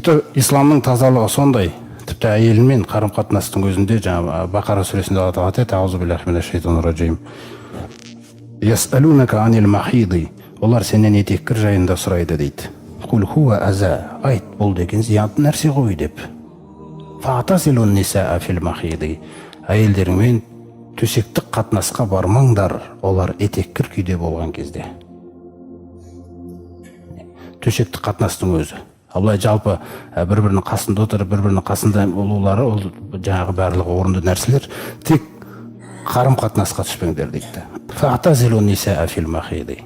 Тіпті исламның тазалығы сондай, тіпті әйелімен қарым қатынастың өзінде жаңағы Бақара сүресінде Алла Тағала айтады: «Аузу биллахи минаш шайтанир ражим. Ясалунака анил махиди», олар сенен етеккір жайында сұрайды дейді. «Кул хуа аза», айт, бұл деген зиянды нәрсе ғой деп. «Фаатазилун нисаа фил махиди», әйелдеріңмен төсектік қатынасқа бармаңдар олар етеккір күйде болған кезде. Төсектік қатынастың өзі. Ал былай жалпы бір бірінің қасында отырып, бір бірінің қасында болулары, ол жаңағы барлығы орынды нәрселер, тек қарым қатынасқа түспеңдер дейді. «Фаатазилу нисаа фил махиди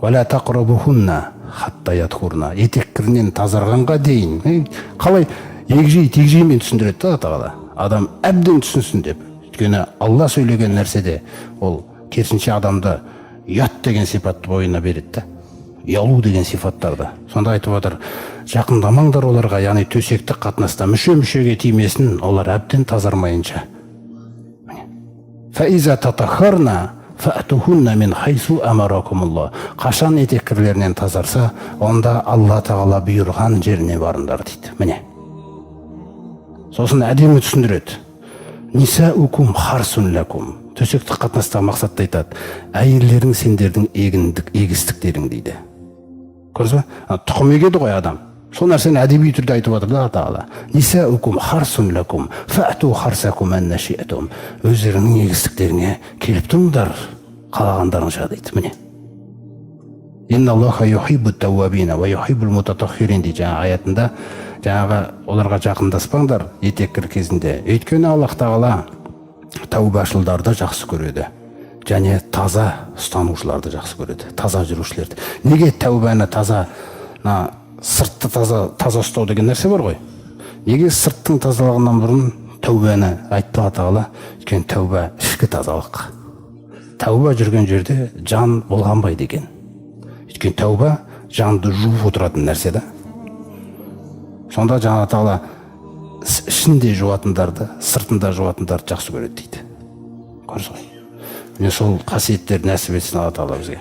уала тақрабухунна хатта ятхурна», етеккірінен тазарғанға дейін. Қалай егжей тегжеймен түсіндіреді да Алла Тағала, адам әбден түсінсін деп. Өйткені Алла сөйлеген нәрседе ол керісінше адамды ұят деген сипатты бойына береді да, ұялу деген сипаттарды. Сонда айтып отыр: жақындамаңдар оларға, яғни төсектік қатынаста мүше мүшеге тимесін, олар әбден тазармайынша. «Фаиза татахарна фаатухунна мин хайсу амаракумулла», қашан етеккірлерінен тазарса, онда Алла Тағала бұйырған жеріне барыңдар дейді. Міне, сосын әдемі түсіндіреді: «Нисаукум харсун лакум». Төсектік қатынастағы мақсатты айтады: әйелдерің сендердің егіндік егістіктерің дейді. Көрдіңіз ба? Ана тұқым егеді ғой адам, сол нәрсені әдеби түрде айтып жатыр да Алла Тағала. «Нисаукум харсун лакум фаату харсакум анна ши'тум», өздеріңнің егістіктеріңе келіп тұрыңдар қалағандарыңша дейді. Міне, «Инналлаха юхиббут тауабина уа юхиббул мутатаххирин» дейді жаңағы аятында. Жаңағы оларға жақындаспаңдар етеккір кезінде, өйткені Аллах Тағала тәубашылдарды жақсы көреді және таза ұстанушыларды жақсы көреді, таза жүрушілерді. Неге тәубаны таза, мына сыртты таза таза ұстау деген нәрсе бар ғой, неге сырттың тазалығынан бұрын тәубаны айтты Алла Тағала? Өйткені тәуба — ішкі тазалық. Тәуба жүрген жерде жан былғанбайды екен, өйткені тәуба жанды жуып отыратын нәрсе да. Сонда жаңа Тағала ішінде жуатындарды, сыртында жуатындарды жақсы көреді дейді. Көрдіңіз ғой, міне, сол қасиеттерді нәсіп етсін Алла Тағала бізге.